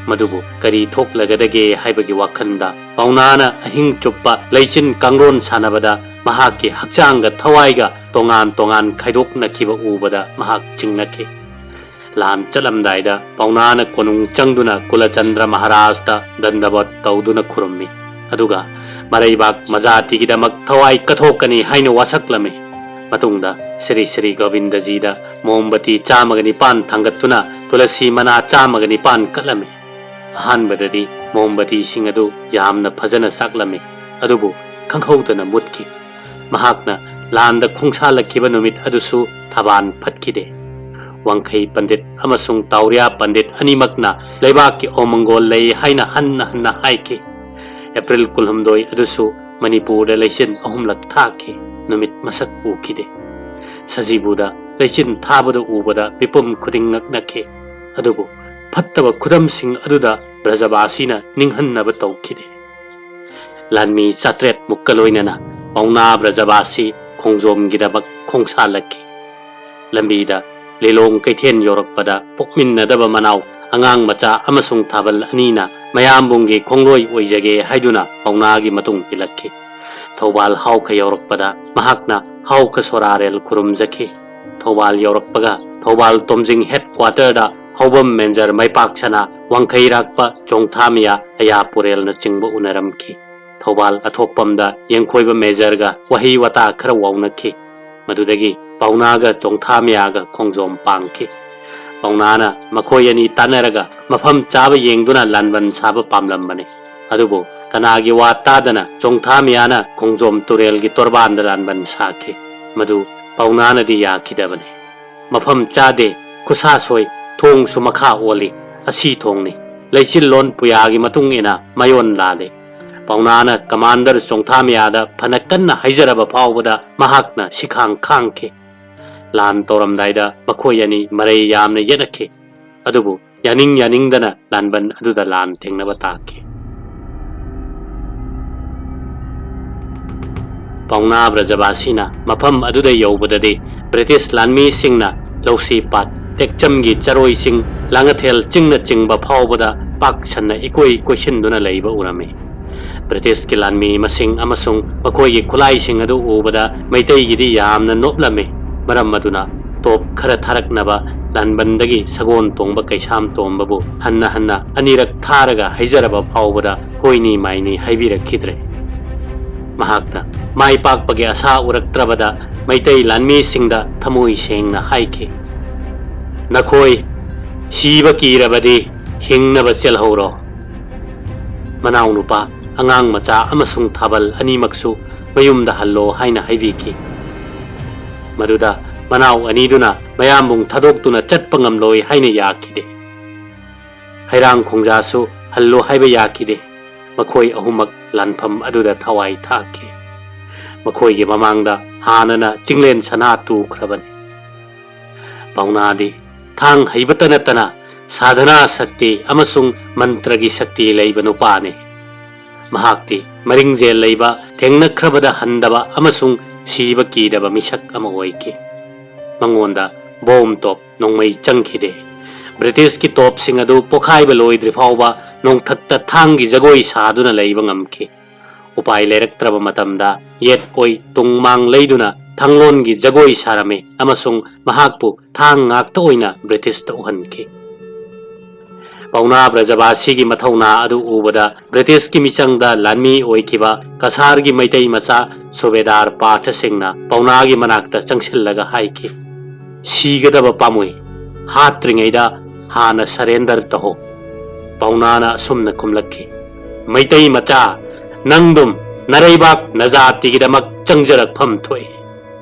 ꯃꯗꯨꯕꯨ ꯀꯔꯤ ꯊꯣꯛꯂꯒꯗꯒꯦ ꯍꯥꯏꯕꯒꯤ ꯋꯥꯈꯜꯗ ꯄꯥꯎꯅꯥꯅ ꯑꯍꯤꯡ ꯆꯨꯞꯄ ꯂꯩꯆꯤꯟ ꯀꯥꯡꯂꯣꯟ ꯁꯥꯟꯅꯕꯗ ꯃꯍꯥꯛꯀꯤ ꯍꯛꯆꯥꯡꯒ ꯊꯋꯥꯏꯒ ꯇꯣꯉꯥꯟ ꯇꯣꯉꯥꯟ ꯈꯥꯏꯗꯣꯛꯅꯈꯤꯕ ꯎꯕꯗ ꯃꯍꯥꯛ ꯆꯤꯡꯅꯈꯤ꯫ ꯂꯥꯟ ꯆꯠꯂꯝꯗꯥꯏꯗ ꯄꯥꯎꯅꯥꯅ ꯀꯣꯅꯨꯡ ꯆꯪꯗꯨꯅ ꯀꯨꯂꯆꯟꯗ꯭ꯔ ꯃꯍꯥꯔꯥꯖꯇ ꯗꯟꯗꯕꯠ ꯇꯧꯗꯨꯅ ꯈꯨꯔꯨꯝꯃꯤ꯫ ꯑꯗꯨꯒ ꯃꯔꯩꯕꯥꯛ ꯃꯖꯥꯇꯤꯒꯤꯗꯃꯛ ꯊꯋꯥꯏ ꯀꯠꯊꯣꯛꯀꯅꯤ ꯍꯥꯏꯅ ꯋꯥꯁꯛꯂꯝꯃꯤ꯫ ꯃꯇꯨꯡꯗ ꯁ꯭ꯔꯤ ꯁ꯭ꯔꯤ ꯒꯣꯕꯤꯟꯗꯖꯤꯗ ꯃꯣꯝꯕꯇꯤ ꯆꯥꯝꯃꯒ ꯅꯤꯄꯥꯟ ꯊꯥꯡꯒꯠꯇꯨꯅ ꯇꯨꯂꯁꯤ ꯃꯅꯥ ꯆꯥꯝꯃꯒ ꯅꯤꯄꯥꯟ ꯀꯠꯂꯝꯃꯤ꯫ ꯑꯍꯥꯟꯕꯗꯗꯤ ꯃꯣꯝꯕꯇꯤꯁꯤꯡ ꯑꯗꯨ ꯌꯥꯝꯅ ꯐꯖꯅ ꯆꯥꯛꯂꯝꯃꯤ, ꯑꯗꯨꯕꯨ ꯈꯪꯍꯧꯗꯅ ꯃꯨꯠꯈꯤ꯫ ꯃꯍꯥꯛꯅ ꯂꯥꯟꯗ ꯈꯣꯡꯁꯥꯜꯂꯛꯈꯤꯕ ꯅꯨꯃꯤꯠ ꯑꯗꯨꯁꯨ ꯊꯕꯥꯟ ꯐꯠꯈꯤꯗꯦ꯫ ꯋꯥꯡꯈꯩ ꯄꯟꯗꯤꯠ ꯑꯃꯁꯨꯡ ꯇꯥꯎꯔꯤꯌꯥ ꯄꯟꯗꯤꯠ ꯑꯅꯤꯃꯛꯅ ꯂꯩꯕꯥꯛꯀꯤ ꯑꯣꯃꯪꯒꯣꯜ ꯂꯩ ꯍꯥꯏꯅ ꯍꯟꯅ ꯍꯟꯅ ꯍꯥꯏꯈꯤ꯫ ꯑꯦꯄ꯭ꯔꯤꯜ ꯀꯨꯟꯍꯨꯝꯗꯣꯏ ꯑꯗꯨꯁꯨ ꯃꯅꯤꯄꯨꯔꯗ ꯂꯩꯆꯤꯟ ꯑꯍꯨꯝꯂꯛ ꯊꯥꯈꯤ꯫ ꯅꯨꯃꯤꯠ ꯃꯁꯛ ꯎꯈꯤꯗꯦ꯫ ꯁꯖꯤꯕꯨꯗ ꯂꯩꯆꯤꯟ ꯊꯥꯕꯗꯨ ꯎꯕꯗ ꯃꯤꯄꯨꯝ ꯈꯨꯗꯤꯡ ꯉꯛꯅꯈꯤ꯫ ꯑꯗꯨꯕꯨ ꯐꯠꯇꯕ ꯈꯨꯗꯝꯁꯤꯡ ꯑꯗꯨꯗ ꯕ꯭ꯔꯖꯕꯥꯁꯤꯅ ꯅꯤꯡꯍꯟꯅꯕ ꯇꯧꯈꯤꯗꯦ꯫ ꯂꯥꯟꯃꯤ ꯆꯥꯇ꯭ꯔꯦꯠ ꯃꯨꯛꯀ ꯂꯣꯏꯅꯅ ꯄꯥꯎꯅꯥ ꯕ꯭ꯔꯖꯕꯥꯁꯤ ꯈꯣꯡꯖꯣꯝꯒꯤꯗꯃꯛ ꯈꯣꯡꯁꯥꯜꯂꯛꯈꯤ꯫ ꯂꯝꯕꯤꯗ ꯂꯤꯂꯣꯡ ꯀꯩꯊꯦꯜ ꯌꯧꯔꯛꯄꯗ ꯄꯣꯛꯃꯤꯟꯅꯗꯕ ꯃꯅꯥꯎ ꯑꯉꯥꯡ ꯃꯆꯥ ꯑꯃꯁꯨꯡ ꯊꯥꯕꯜ ꯑꯅꯤꯅ ꯃꯌꯥꯝꯕꯨꯡꯒꯤ ꯈꯣꯡꯂꯣꯏ ꯑꯣꯏꯖꯒꯦ ꯍꯥꯏꯗꯨꯅ ꯄꯥꯎꯅꯥꯒꯤ ꯃꯇꯨꯡ ꯏꯜꯂꯛꯈꯤ꯫ ꯊꯧꯕꯥꯜ ꯍꯥꯎꯈ ꯌꯧꯔꯛꯄꯗ ꯃꯍꯥꯛꯅ ꯍꯥꯎꯈ ꯁꯣꯔꯥꯔꯦꯜ ꯈꯨꯔꯨꯝꯖꯈꯤ꯫ ꯊꯧꯕꯥꯜ ꯌꯧꯔꯛꯄꯒ ꯊꯧꯕꯥꯜ ꯇꯣꯝꯖꯤꯡ ꯍꯦꯗ ꯀ꯭ꯋꯥꯇꯔꯗ ꯍꯧꯕꯝ ꯃꯦꯟꯖꯔ ꯃꯩꯄꯥꯛꯁꯅꯥ, ꯋꯥꯡꯈꯩꯔꯥꯛꯄ ꯆꯣꯡꯊꯥꯃꯤꯌꯥ, ꯑꯌꯥ ꯄꯨꯔꯦꯜꯅꯆꯤꯡꯕ ꯎꯅꯔꯝꯈꯤ꯫ ꯊꯧꯕꯥꯜ ꯑꯊꯣꯛꯄꯝꯗ ꯌꯦꯡꯈꯣꯏꯕ ꯃꯦꯖꯔꯒ ꯋꯥꯍꯩ ꯋꯥꯇꯥ ꯈꯔ ꯋꯥꯎꯅꯈꯤ꯫ ꯃꯗꯨꯗꯒꯤ ꯄꯥꯎꯅꯥꯒ ꯆꯣꯡꯊꯥꯃꯤꯌꯥꯒ ꯈꯣꯡꯖꯣꯝ ꯄꯥꯡꯈꯤ꯫ ꯄꯥꯎꯅꯥꯅ ꯃꯈꯣꯏ ꯑꯅꯤ ꯇꯥꯟꯅꯔꯒ ꯃꯐꯝ ꯆꯥꯕ ꯌꯦꯡꯗꯨꯅ ꯂꯥꯟꯕꯟ ꯁꯥꯕ ꯄꯥꯝꯂꯝꯕꯅꯤ꯫ ꯑꯗꯨꯕꯨ ꯀꯅꯥꯒꯤ ꯋꯥ ꯇꯥꯗꯅ ꯆꯣꯡꯊꯥꯃꯤꯌꯥꯅ ꯈꯣꯡꯖꯣꯝ ꯇꯨꯔꯦꯜꯒꯤ ꯇꯣꯔꯕꯥꯟꯗ ꯂꯥꯟꯕꯟ ꯁꯥꯈꯤ꯫ ꯃꯗꯨ ꯄꯥꯎꯅꯥꯅꯗꯤ ꯌꯥꯈꯤꯗꯕꯅꯤ꯫ "ꯃꯐꯝ ꯆꯥꯗꯦ, ꯈꯨꯁꯥ ꯁꯣꯏ, ꯊꯣꯡꯁꯨ ꯃꯈꯥ ꯑꯣꯜꯂꯤ, ꯑꯁꯤ ꯊꯣꯡꯅꯤ, ꯂꯩꯆꯤꯜꯂꯣꯟ ꯄꯨꯌꯥꯒꯤ ꯃꯇꯨꯡ ꯏꯟꯅ ꯃꯌꯣꯟ ꯂꯥꯜꯂꯤ"꯫ ꯄꯥꯎꯅꯥꯅ ꯀꯃꯥꯟꯗꯔ ꯆꯣꯡꯊꯥꯃꯤꯌꯥꯗ ꯐꯅ ꯀꯟꯅ ꯍꯥꯏꯖꯔꯕ ꯐꯥꯎꯕꯗ ꯃꯍꯥꯛꯅ ꯁꯤꯈꯥꯡ ꯈꯥꯡꯈꯤ꯫ ꯂꯥꯟ ꯇꯧꯔꯝꯗꯥꯏꯗ ꯃꯈꯣꯏ ꯑꯅꯤ ꯃꯔꯩ ꯌꯥꯝꯅ ꯌꯦꯠꯅꯈꯤ꯫ ꯑꯗꯨꯕꯨ ꯌꯥꯅꯤꯡ ꯌꯥꯅꯤꯡꯗꯅ ꯂꯥꯟꯕꯟ ꯑꯗꯨꯗ ꯂꯥꯟ ꯊꯦꯡꯅꯕ ꯇꯥꯈꯤ꯫ ꯄꯥꯎꯅꯥ ꯕ꯭ꯔꯖꯕꯥꯁꯤꯅ ꯃꯐꯝ ꯑꯗꯨꯗ ꯌꯧꯕꯗꯗꯤ ꯕ꯭ꯔꯤꯇꯤꯁ ꯂꯥꯟꯃꯤꯁꯤꯡꯅ ꯂꯧꯁꯤ ꯄꯥꯠ, ꯇꯦꯛꯆꯝꯒꯤ ꯆꯔꯣꯏꯁꯤꯡ, ꯂꯥꯡꯉꯊꯦꯜ ꯆꯤꯡꯅꯆꯤꯡꯕ ꯐꯥꯎꯕꯗ ꯄꯥꯛ ꯁꯟꯅ ꯏꯀꯣꯏ ꯀꯣꯏꯁꯤꯟꯗꯨꯅ ꯂꯩꯕ ꯎꯔꯝꯃꯤ꯫ ꯕ꯭ꯔꯤꯇꯤꯁꯀꯤ ꯂꯥꯟꯃꯤ ꯃꯁꯤꯡ ꯑꯃꯁꯨꯡ ꯃꯈꯣꯏꯒꯤ ꯈꯨꯠꯂꯥꯏꯁꯤꯡ ꯑꯗꯨ ꯎꯕꯗ ꯃꯩꯇꯩꯒꯤꯗꯤ ꯌꯥꯝꯅ ꯅꯣꯞꯂꯝꯃꯤ꯫ ꯃꯔꯝ ꯑꯗꯨꯅ ꯇꯣꯞ ꯈꯔ ꯊꯥꯔꯛꯅꯕ ꯂꯥꯟꯕꯟꯗꯒꯤ ꯁꯒꯣꯜ ꯇꯣꯡꯕ ꯀꯩꯁꯥꯝ ꯇꯣꯝꯕꯕꯨ ꯍꯟꯅ ꯍꯟꯅ ꯑꯅꯤꯔꯛ ꯊꯥꯔꯒ ꯍꯥꯏꯖꯔꯕ ꯐꯥꯎꯕꯗ ꯍꯣꯏꯅꯤ ꯃꯥꯏꯅꯤ ꯍꯥꯏꯕꯤꯔꯛꯈꯤꯗ꯭ꯔꯦ꯫ ꯃꯍꯥꯛꯇ ꯃꯥꯏ ꯄꯥꯛꯄꯒꯤ ꯑꯁꯥ ꯎꯔꯛꯇ꯭ꯔꯕꯗ ꯃꯩꯇꯩ ꯂꯥꯟꯃꯤꯁꯤꯡꯗ ꯊꯃꯣꯏ ꯁꯦꯡꯅ ꯍꯥꯏꯈꯤ, "ꯅꯈꯣꯏ ꯁꯤꯕ ꯀꯤꯔꯕꯗꯤ ꯍꯤꯡꯅꯕ ꯆꯦꯜꯍꯧꯔꯣ꯫ ꯃꯅꯥꯎꯅꯨꯄꯥ, ꯑꯉꯥꯡ ꯃꯆꯥ ꯑꯃꯁꯨꯡ ꯊꯥꯕꯜ ꯑꯅꯤꯃꯛꯁꯨ ꯃꯌꯨꯝꯗ ꯍꯜꯂꯣ" ꯍꯥꯏꯅ ꯍꯥꯏꯕꯤꯈꯤ꯫ ꯃꯗꯨꯗ ꯃꯅꯥꯎ ꯑꯅꯤꯗꯨꯅ ꯃꯌꯥꯝꯕꯨꯡ ꯊꯥꯗꯣꯛꯇꯨꯅ ꯆꯠꯄ ꯉꯝꯂꯣꯏ ꯍꯥꯏꯅ ꯌꯥꯈꯤꯗꯦ꯫ ꯍꯩꯔꯥꯡ ꯈꯣꯡꯖꯥꯁꯨ ꯍꯜꯂꯣ ꯍꯥꯏꯕ ꯌꯥꯈꯤꯗꯦ꯫ ꯃꯈꯣꯏ ꯑꯍꯨꯝꯃꯛ ꯂꯥꯟꯐꯝ ꯑꯗꯨꯗ ꯊꯋꯥꯏ ꯊꯥꯈꯤ꯫ ꯃꯈꯣꯏꯒꯤ ꯃꯃꯥꯡꯗ ꯍꯥꯟꯅꯅ ꯆꯤꯡꯂꯦꯟ ꯁꯅꯥ ꯇꯨꯈ꯭ꯔꯕꯅꯤ꯫ ꯄꯥꯎꯅꯥꯗꯤ ꯊꯥꯡ ꯍꯩꯕꯇ ꯅꯠꯇꯅ ꯁꯥꯙꯅꯥ ꯁꯛꯇꯤ ꯑꯃꯁꯨꯡ ꯃꯟꯇ꯭ꯔꯒꯤ ꯁꯛꯇꯤ ꯂꯩꯕ ꯅꯨꯄꯥꯅꯤ꯫ ꯃꯍꯥꯛꯇꯤ ꯃꯔꯤꯡꯖꯦꯜ ꯂꯩꯕ, ꯊꯦꯡꯅꯈ꯭ꯔꯕꯗ ꯍꯟꯗꯕ ꯑꯃꯁꯨꯡ ꯁꯤꯕ ꯀꯤꯗꯕ ꯃꯤꯁꯛ ꯑꯃ ꯑꯣꯏꯈꯤ꯫ ꯃꯉꯣꯟꯗ ꯕꯣꯝ ꯇꯣꯞ ꯅꯣꯡꯃꯩ ꯆꯪꯈꯤꯗꯦ꯫ ꯕ꯭ꯔꯤꯇꯤꯁꯀꯤ ꯇꯣꯞꯁꯤꯡ ꯑꯗꯨ ꯄꯣꯈꯥꯏꯕ ꯂꯣꯏꯗ꯭ꯔꯤ ꯐꯥꯎꯕ ꯅꯣꯡꯊꯛꯇ ꯊꯥꯡꯒꯤ ꯖꯒꯣꯏ ꯁꯥꯗꯨꯅ ꯂꯩꯕ ꯉꯝꯈꯤ꯫ ꯎꯄꯥꯏ ꯂꯩꯔꯛꯇ꯭ꯔꯕ ꯃꯇꯝꯗ ꯌꯦꯠ ꯑꯣꯏ ꯇꯨꯡ ꯃꯥꯡ ꯂꯩꯗꯨꯅ ꯊꯥꯡꯂꯣꯟꯒꯤ ꯖꯒꯣꯏ ꯁꯥꯔꯝꯃꯤ ꯑꯃꯁꯨꯡ ꯃꯍꯥꯛꯄꯨ ꯊꯥꯡ ꯉꯥꯛꯇ ꯑꯣꯏꯅ ꯕ꯭ꯔꯤꯇꯤꯁꯇ ꯎꯍꯟꯈꯤ꯫ ꯄꯥꯎꯅꯥ ꯕ꯭ꯔꯖꯕꯥꯁꯤꯒꯤ ꯃꯊꯧꯅꯥ ꯑꯗꯨ ꯎꯕꯗ ꯕ꯭ꯔꯤꯇꯤꯁꯀꯤ ꯃꯤꯆꯪꯗ ꯂꯥꯟꯃꯤ ꯑꯣꯏꯈꯤꯕ ꯀꯁꯥꯔꯒꯤ ꯃꯩꯇꯩ ꯃꯆꯥ ꯁꯨꯕꯦꯗꯥꯔ ꯄꯥꯔꯊ ꯁꯤꯡꯅ ꯄꯥꯎꯅꯥꯒꯤ ꯃꯅꯥꯛꯇ ꯆꯪꯁꯤꯜꯂꯒ ꯍꯥꯏꯈꯤ, "ꯁꯤꯒꯗꯕ ꯄꯥꯝꯃꯨꯏ, ꯍꯥꯠꯇ꯭ꯔꯤꯉꯩꯗ ꯍꯥꯟꯅ surrender ꯇꯧꯍꯧ꯫ ꯄꯥꯎꯅꯥꯅ ꯑꯁꯨꯝꯅ ꯈꯨꯝꯂꯛꯈꯤ, "ꯃꯩꯇꯩ ꯃꯆꯥ, ꯅꯪꯗꯨꯝ ꯅꯔꯩꯕꯥꯛ ꯅꯖꯥꯇꯤꯒꯤꯗꯃꯛ ꯆꯪꯖꯔꯛꯐꯝ ꯊꯣꯛꯏ꯫"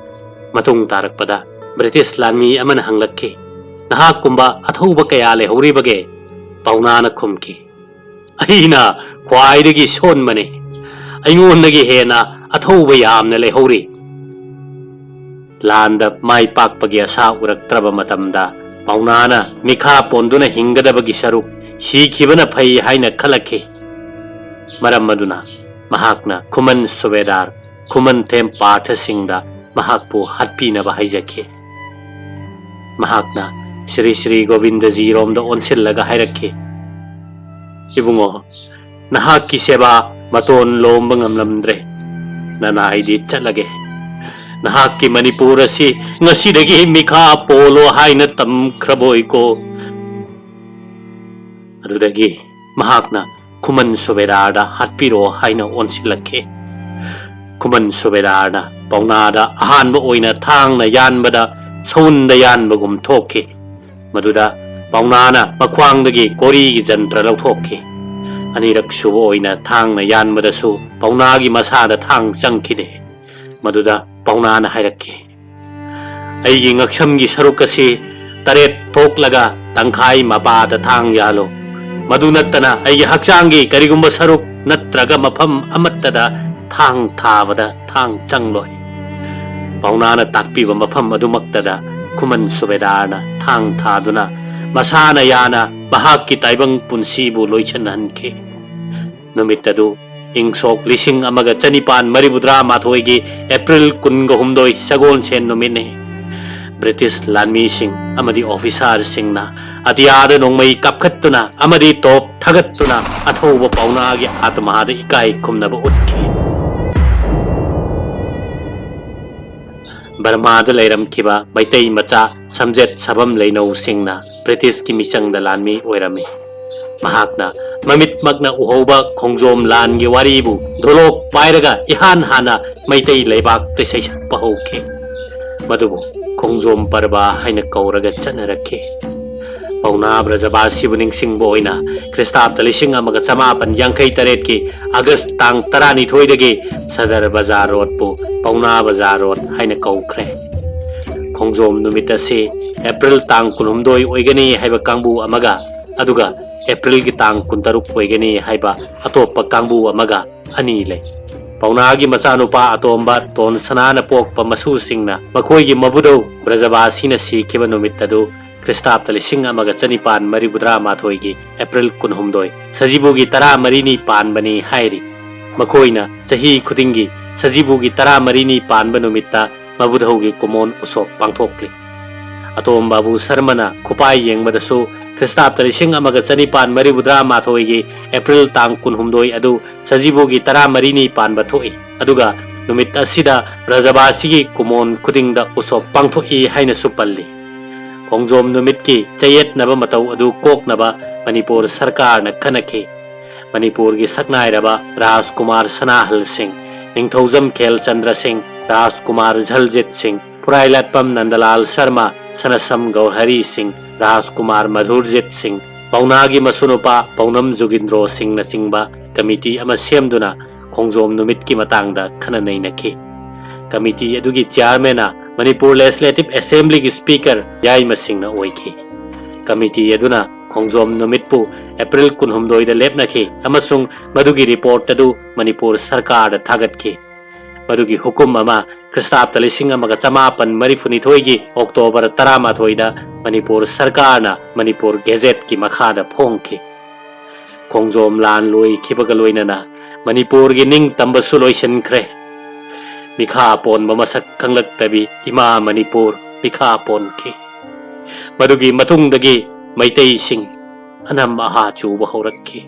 ꯃꯇꯨꯡ ꯇꯥꯔꯛꯄꯗ ꯕ꯭ꯔꯤꯇꯤꯁ ꯂꯥꯟꯃꯤ ꯑꯃꯅ ꯍꯪꯂꯛꯈꯤ, "ꯅꯍꯥꯛꯀꯨꯝꯕ ꯑꯊꯧꯕ ꯀꯌꯥ ꯂꯩꯍꯧꯔꯤꯕꯒꯦ?" ꯄꯥꯎꯅꯥꯅ ꯈꯨꯝꯈꯤ, "ꯑꯩꯅ ꯈ꯭ꯋꯥꯏꯗꯒꯤ ꯁꯣꯟꯕꯅꯤ꯫ ꯑꯩꯉꯣꯟꯗꯒꯤ ꯍꯦꯟꯅ ꯑꯊꯧꯕ ꯌꯥꯝꯅ ꯂꯩꯍꯧꯔꯤ꯫" ꯂꯥꯟꯗ ꯃꯥꯏ ꯄꯥꯛꯄꯒꯤ ꯑꯁꯥ ꯎꯔꯛꯇ꯭ꯔꯕ ꯃꯇꯝꯗ ꯄꯥꯎꯅꯥꯅ ꯃꯤꯈꯥ ꯄꯣꯟꯗꯨꯅ ꯍꯤꯡꯒꯗꯕꯒꯤ ꯁꯔꯨꯛ ꯁꯤꯈꯤꯕꯅ ꯐꯩ ꯍꯥꯏꯅ ꯈꯜꯂꯛꯈꯤ꯫ ꯃꯔꯝ ꯑꯗꯨꯅ ꯃꯍꯥꯛꯅ ꯈꯨꯃꯟ ꯁꯨꯕꯦꯗꯥꯔ ꯈꯨꯃꯟꯊꯦꯝ ꯄꯥꯔꯊ ꯁꯤꯡꯗ ꯃꯍꯥꯛꯄꯨ ꯍꯥꯠꯄꯤꯅꯕ ꯍꯥꯏꯖꯈꯤ꯫ ꯃꯍꯥꯛꯅ ꯁ꯭ꯔꯤ ꯁ꯭ꯔꯤ ꯒꯣꯕꯤꯟꯗꯖꯤꯔꯣꯝꯗ ꯑꯣꯟꯁꯤꯜꯂꯒ ꯍꯥꯏꯔꯛꯈꯤ, "ꯏꯕꯨꯡꯉꯣ, ꯅꯍꯥꯛꯀꯤ ꯁꯦꯕꯥ ꯃꯇꯣꯟ ꯂꯣꯝꯕ ꯉꯝꯂꯝꯗ꯭ꯔꯦ꯫ ꯅꯅꯥꯏꯗꯤ ꯆꯠꯂꯒꯦ꯫ ꯅꯍꯥꯛꯀꯤ ꯃꯅꯤꯄꯨꯔ ꯑꯁꯤ ꯉꯁꯤꯗꯒꯤ ꯃꯤꯈꯥ ꯄꯣꯜꯂꯣ ꯍꯥꯏꯅ ꯇꯝꯈ꯭ꯔꯕꯣꯏꯀꯣ?" ꯑꯗꯨꯗꯒꯤ ꯃꯍꯥꯛꯅ ꯈꯨꯃꯟ ꯁꯨꯕꯦꯗꯥꯔꯗ ꯍꯥꯠꯄꯤꯔꯣ ꯍꯥꯏꯅ ꯑꯣꯟꯁꯤꯜꯂꯛꯈꯤ꯫ ꯈꯨꯃꯟ ꯁꯨꯕꯦꯗꯥꯔꯅ ꯄꯥꯎꯅꯥꯗ ꯑꯍꯥꯟꯕ ꯑꯣꯏꯅ ꯊꯥꯡꯅ ꯌꯥꯟꯕꯗ ꯁꯎꯟꯗ ꯌꯥꯟꯕꯒꯨꯝ ꯊꯣꯛꯈꯤ꯫ ꯃꯗꯨꯗ ꯄꯥꯎꯅꯥꯅ ꯃꯈ꯭ꯋꯥꯡꯗꯒꯤ ꯀꯣꯔꯤꯒꯤ ꯖꯟꯇ꯭ꯔ ꯂꯧꯊꯣꯛꯈꯤ꯫ ꯑꯅꯤꯔꯛ ꯁꯨꯕ ꯑꯣꯏꯅ ꯊꯥꯡꯅ ꯌꯥꯟꯕꯗꯁꯨ ꯄꯥꯎꯅꯥꯒꯤ ꯃꯁꯥꯗ ꯊꯥꯡ ꯆꯪꯈꯤꯗꯦ꯫ ꯃꯗꯨꯗ ꯄꯥꯎꯅꯥꯅ ꯍꯥꯏꯔꯛꯈꯤ, "ꯑꯩꯒꯤ ꯉꯛꯁꯝꯒꯤ ꯁꯔꯨꯛ ꯑꯁꯤ ꯇꯔꯦꯠ ꯊꯣꯛꯂꯒ ꯇꯪꯈꯥꯏ ꯃꯄꯥꯗ ꯊꯥꯡ ꯌꯥꯜꯂꯨ꯫ ꯃꯗꯨ ꯅꯠꯇꯅ ꯑꯩꯒꯤ ꯍꯛꯆꯥꯡꯒꯤ ꯀꯔꯤꯒꯨꯝꯕ ꯁꯔꯨꯛ ꯅꯠꯇ꯭ꯔꯒ ꯃꯐꯝ ꯑꯃꯠꯇꯗ ꯊꯥꯡ ꯊꯥꯕꯗ ꯊꯥꯡ ꯆꯪꯂꯣꯏ꯫" ꯄꯥꯎꯅꯥꯅ ꯇꯥꯛꯄꯤꯕ ꯃꯐꯝ ꯑꯗꯨꯃꯛꯇꯗ ꯈꯨꯃꯟ ꯁꯨꯕꯦꯗꯥꯔꯅ ꯊꯥꯡ ꯊꯥꯗꯨꯅ ꯃꯁꯥꯅ ꯌꯥꯅ ꯃꯍꯥꯛꯀꯤ ꯇꯥꯏꯕꯪ ꯄꯨꯟꯁꯤꯕꯨ ꯂꯣꯏꯁꯤꯟꯍꯟꯈꯤ꯫ ꯅꯨꯃꯤꯠ ꯑꯗꯨ ꯏꯪ ꯁꯣꯛ ꯂꯤꯁꯤꯡ ꯑꯃꯒ ꯆꯅꯤꯄꯥꯟ ꯃꯔꯤꯐꯨꯇꯔꯥ ꯃꯥꯊꯣꯏꯒꯤ ꯑꯦꯄ꯭ꯔꯤꯜ ꯀꯨꯟꯒ ꯍꯨꯝꯗꯣꯏ ꯁꯒꯣꯜꯁꯦꯟ ꯅꯨꯃꯤꯠꯅꯤ꯫ ꯕ꯭ꯔꯤꯇꯤꯁ ꯂꯥꯟꯃꯤꯁꯤꯡ ꯑꯃꯗꯤ ꯑꯣꯐꯤꯁꯥꯔꯁꯤꯡꯅ ꯑꯇꯤꯌꯥꯗ ꯅꯣꯡꯃꯩ ꯀꯥꯞꯈꯠꯇꯨꯅ ꯑꯃꯗꯤ ꯇꯣꯞ ꯊꯥꯒꯠꯇꯨꯅ ꯑꯊꯧꯕ ꯄꯥꯎꯅꯥꯒꯤ ꯑꯥꯇꯃꯥꯗ ꯏꯀꯥꯏ ꯈꯨꯝꯅꯕ ꯎꯠꯈꯤ꯫ ꯕꯔꯃꯥꯗ ꯂꯩꯔꯝꯈꯤꯕ ꯃꯩꯇꯩ ꯃꯆꯥ ꯁꯝꯖꯦꯠ ꯁꯥꯕꯝ ꯂꯩꯅꯧꯁꯤꯡꯅ ꯕ꯭ꯔꯤꯇꯤꯁꯀꯤ ꯃꯤꯆꯪꯗ ꯂꯥꯟꯃꯤ ꯑꯣꯏꯔꯝꯃꯤ꯫ ꯃꯍꯥꯛꯅ ꯃꯃꯤꯠꯃꯛꯅ ꯎꯍꯧꯕ ꯈꯣꯡꯖꯣꯝ ꯂꯥꯟꯒꯤ ꯋꯥꯔꯤꯕꯨ ꯙꯣꯂꯣꯛ ꯄꯥꯏꯔꯒ ꯏꯍꯥꯟ ꯍꯥꯟꯅ ꯃꯩꯇꯩ ꯂꯩꯕꯥꯛꯇ ꯁꯩꯁꯛꯄ ꯍꯧꯈꯤ꯫ ꯃꯗꯨꯕꯨ ꯈꯣꯡꯖꯣꯝ ꯄꯔꯕ ꯍꯥꯏꯅ ꯀꯧꯔꯒ ꯆꯠꯅꯔꯛꯈꯤ꯫ ꯄꯥꯎꯅꯥ ꯕ꯭ꯔꯖꯕꯥꯁꯤꯕꯨ ꯅꯤꯡꯁꯤꯡꯕ ꯑꯣꯏꯅ ꯈ꯭ꯔꯤꯁꯇꯥꯕꯇ ꯂꯤꯁꯤꯡ ꯑꯃꯒ ꯆꯃꯥꯄꯟ ꯌꯥꯡꯈꯩ ꯇꯔꯦꯠꯀꯤ ꯑꯥꯒꯁ ꯇꯥꯡ ꯇꯔꯥꯅꯤꯊꯣꯏꯗꯒꯤ ꯁꯗꯔ ꯕꯖꯥꯔ ꯔꯣꯗꯄꯨ ꯄꯥꯎꯅꯥ ꯕꯖꯥꯔ ꯔꯣꯗ ꯍꯥꯏꯅ ꯀꯧꯈ꯭ꯔꯦ꯫ ꯈꯣꯡꯖꯣꯝ ꯅꯨꯃꯤꯠ ꯑꯁꯤ ꯑꯦꯄ꯭ꯔꯤꯜ ꯇꯥꯡ ꯀꯨꯟꯍꯨꯝꯗꯣꯏ ꯑꯣꯏꯒꯅꯤ ꯍꯥꯏꯕ ꯀꯥꯡꯕꯨ ꯑꯃꯒ, ꯑꯗꯨꯒ ꯑꯦꯄ꯭ꯔꯤꯜꯒꯤ ꯇꯥꯡ ꯀꯨꯟꯇꯔꯨꯛ ꯑꯣꯏꯒꯅꯤ ꯍꯥꯏꯕ ꯑꯇꯣꯞꯄ ꯀꯥꯡꯕꯨ ꯑꯃꯒ ꯑꯅꯤ ꯂꯩ꯫ ꯄꯥꯎꯅꯥꯒꯤ ꯃꯆꯥꯅꯨꯄꯥ ꯑꯇꯣꯝꯕ ꯇꯣꯟ ꯁꯅꯥꯅ ꯄꯣꯛꯄ ꯃꯁꯨꯁꯤꯡꯅ ꯃꯈꯣꯏꯒꯤ ꯃꯕꯨꯙꯧ ꯕ꯭ꯔꯖꯕꯥꯁꯤꯅ ꯁꯤꯈꯤꯕ ꯅꯨꯃꯤꯠ ꯑꯗꯨ ꯈ꯭ꯔꯤꯁꯇꯥꯕꯇ ꯂꯤꯁꯤꯡ ꯑꯃꯒ ꯆꯅꯤꯄꯥꯟ ꯃꯔꯤꯐꯨꯇꯔꯥ ꯃꯥꯊꯣꯏꯒꯤ ꯑꯦꯄ꯭ꯔꯤꯜ ꯀꯨꯟꯍꯨꯝꯗꯣꯏ, ꯁꯖꯤꯕꯨꯒꯤ ꯇꯔꯥꯃꯔꯤꯅꯤ ꯄꯥꯟꯕꯅꯤ ꯍꯥꯏꯔꯤ꯫ ꯃꯈꯣꯏꯅ ꯆꯍꯤ ꯈꯨꯗꯤꯡꯒꯤ ꯁꯖꯤꯕꯨꯒꯤ ꯇꯔꯥꯃꯔꯤꯅꯤ ꯄꯥꯟꯕ ꯅꯨꯃꯤꯠꯇ ꯃꯕꯨꯙꯧꯒꯤ ꯀꯨꯃꯣꯟ ꯎꯁꯣꯞ ꯄꯥꯡꯊꯣꯛꯂꯤ꯫ ꯑꯇꯣꯝ ꯕꯥꯕꯨ ꯁꯔꯃꯅ ꯈꯨꯄꯥꯏ ꯌꯦꯡꯕꯗꯁꯨ ꯈ꯭ꯔꯤꯁꯇꯥꯕꯇ ꯂꯤꯁꯤꯡ ꯑꯃꯒ ꯆꯅꯤꯄꯥꯟ ꯃꯔꯤꯐꯨꯇꯔꯥ ꯃꯥꯊꯣꯏꯒꯤ ꯑꯦꯄ꯭ꯔꯤꯜ ꯇꯥꯡ ꯀꯨꯟꯍꯨꯝꯗꯣꯏ ꯑꯗꯨ ꯁꯖꯤꯕꯨꯒꯤ ꯇꯔꯥꯃꯔꯤꯅꯤ ꯄꯥꯟꯕ ꯊꯣꯛꯏ, ꯑꯗꯨꯒ ꯅꯨꯃꯤꯠ ꯑꯁꯤꯗ ꯕ꯭ꯔꯖꯕꯥꯁꯤꯒꯤ ꯀꯨꯃꯣꯟ ꯈꯨꯗꯤꯡꯗ ꯎꯁꯣꯞ ꯄꯥꯡꯊꯣꯛꯏ ꯍꯥꯏꯅꯁꯨ ꯄꯜꯂꯤ꯫ ꯈꯣꯡꯖꯣꯝ ꯅꯨꯃꯤꯠꯀꯤ ꯆꯌꯦꯠꯅꯕ ꯃꯇꯧ ꯑꯗꯨ ꯀꯣꯛꯅꯕ ꯃꯅꯤꯄꯨꯔ ꯁꯔꯀꯥꯔꯅ ꯈꯟꯅꯈꯤ꯫ ꯃꯅꯤꯄꯨꯔꯒꯤ ꯁꯛꯅꯥꯏꯔꯕ ꯔꯥꯖꯀꯨꯃꯥꯔ ꯁꯅꯥꯍꯜ ꯁꯤꯡ, ꯅꯤꯡꯊꯧꯖꯝ ꯈꯦꯜꯆꯟꯗ꯭ꯔ ꯁꯤꯡ, ꯔꯥꯖꯀꯨꯃꯥꯔ ꯖꯜꯖꯤꯠ ꯁꯤꯡ, ꯐꯨꯔꯥꯏꯂꯥꯠꯄꯝ ꯅꯟꯗꯂꯥꯜ ꯁꯔꯃ, ꯁꯅꯁꯝ ꯒꯧꯍꯔꯤ ꯁꯤꯡ, ꯔꯥꯖꯀꯨꯃꯥꯔ ꯃꯙꯨꯔꯖꯤꯠ ꯁꯤꯡ, ꯄꯥꯎꯅꯥꯒꯤ ꯃꯁꯨꯅꯨꯄꯥ ꯄꯥꯎꯅꯝ ꯖꯨꯒꯤꯟꯗ꯭ꯔꯣ ꯁꯤꯡꯅꯆꯤꯡꯕ ꯀꯃꯤꯇꯤ ꯑꯃ ꯁꯦꯝꯗꯨꯅ ꯈꯣꯡꯖꯣꯝ ꯅꯨꯃꯤꯠꯀꯤ ꯃꯇꯥꯡꯗ ꯈꯟꯅ ꯅꯩꯅꯈꯤ꯫ ꯀꯃꯤꯇꯤ ꯑꯗꯨꯒꯤ ꯆꯤꯌꯥꯔꯃꯦꯟꯅ ꯃꯅꯤꯄꯨꯔ ꯂꯦꯖꯤꯁꯂꯦꯇꯤꯚ ꯑꯦꯁꯦꯝꯕ꯭ꯂꯤꯒꯤ ꯁ꯭ꯄꯤꯀꯔ ꯌꯥꯏꯃ ꯁꯤꯡꯅ ꯑꯣꯏꯈꯤ꯫ ꯀꯃꯤꯇꯤ ꯑꯗꯨꯅ ꯈꯣꯡꯖꯣꯝ ꯅꯨꯃꯤꯠꯄꯨ ꯑꯦꯄ꯭ꯔꯤꯜ ꯀꯨꯟꯍꯨꯝꯗꯣꯏꯗ ꯂꯦꯞꯅꯈꯤ ꯑꯃꯁꯨꯡ ꯃꯗꯨꯒꯤ ꯔꯤꯄꯣꯔꯠ ꯑꯗꯨ ꯃꯅꯤꯄꯨꯔ ꯁꯔꯀꯥꯔꯗ ꯊꯥꯒꯠꯈꯤ꯫ ꯃꯗꯨꯒꯤ ꯍꯨꯀꯨꯝ ꯑꯃ ꯈ꯭ꯔꯤꯁꯇꯥꯕꯇ ꯂꯤꯁꯤꯡ ꯑꯃꯒ ꯆꯃꯥꯄꯟ ꯃꯔꯤꯐꯨꯅꯤꯊꯣꯏꯒꯤ ꯑꯣꯛꯇꯣꯕꯔ ꯇꯔꯥꯃꯥꯊꯣꯏꯗ ꯃꯅꯤꯄꯨꯔ ꯁꯔꯀꯥꯔꯅ ꯃꯅꯤꯄꯨꯔ ꯒꯦꯖꯦꯠꯀꯤ ꯃꯈꯥꯗ ꯐꯣꯡꯈꯤ꯫ ꯈꯣꯡꯖꯣꯝ ꯂꯥꯟ ꯂꯣꯏꯈꯤꯕꯒ ꯂꯣꯏꯅꯅ ꯃꯅꯤꯄꯨꯔꯒꯤ ꯅꯤꯡꯇꯝꯕꯁꯨ ꯂꯣꯏꯁꯤꯟꯈ꯭ꯔꯦ꯫ ꯃꯤꯈꯥ ꯄꯣꯟꯕ ꯃꯁꯛ ꯈꯪꯂꯛꯇꯕꯤ ꯏꯃꯥ ꯃꯅꯤꯄꯨꯔ ꯃꯤꯈꯥ ꯄꯣꯟꯈꯤ꯫ ꯃꯗꯨꯒꯤ ꯃꯇꯨꯡꯗꯒꯤ ꯃꯩꯇꯩꯁꯤꯡ ꯑꯅꯝ ꯑꯍꯥ ꯆꯨꯕ ꯍꯧꯔꯛꯈꯤ꯫